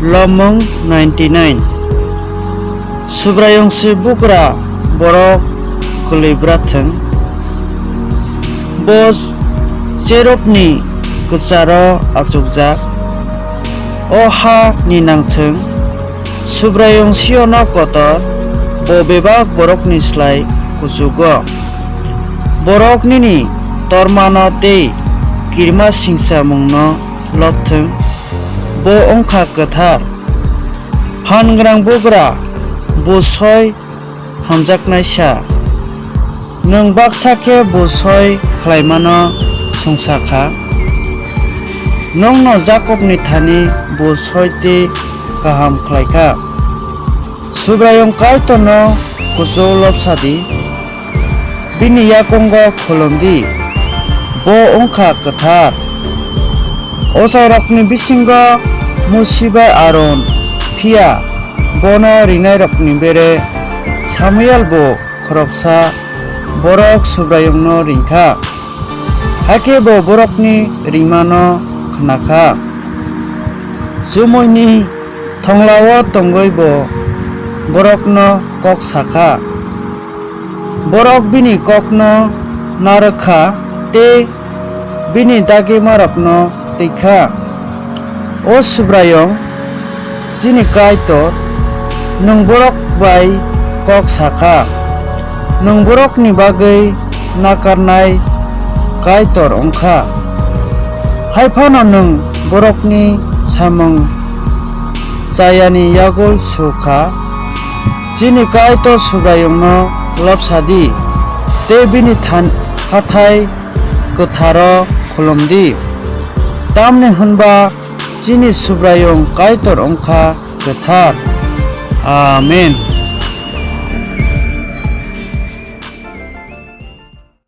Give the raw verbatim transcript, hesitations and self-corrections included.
Lomung ninety nine. Subraiyung se bugra borok kwlwi brathwng. Bo cherubni kwcharo achukjak. O ha ni nangthwng. Subraiyung Siono kotor, bo bebak borokni slai kuchugo. Borok nini tormano tei kirima singchamungno lobthwng, bo wngkha kwthar. Phan gwnang bugra, bo soi hamjaknaisa. Nwng baksa khe bo soi khlaimano chwngsa kha. Nwngno Jakobni thani bo soi tei kaham khlai kha. Subraiyung Kaitorno kuchuk lobsa di, bini yakungo khulum di, bo wngkha kwthar. Ochairokni bisingo Musi bai Aron, phiya bono rinairokni bere Samuel bo khoroksa borok Subraiyungno ring kha, hakhe bo borokni ringmano khna kha. Chumuini thonglao tongwi bo borokno kok sa kha. Borok bini kokno narwk kha tei bini dagimarokno twi kha. O Subraiyung, chini Kaitor, nwng borok bai kok sa kha, nwng borokni bagwi nakarnai Kaitor wng kha. Hai phano nwng borokni samung chayani yagul su kha. Chini Kaitor Subraiyungno lobsa di tei bini than-, hathai kwtharo khulum di, tamni hwn ba chini Subraiyung Kaitor wng kha kwthar. Amen.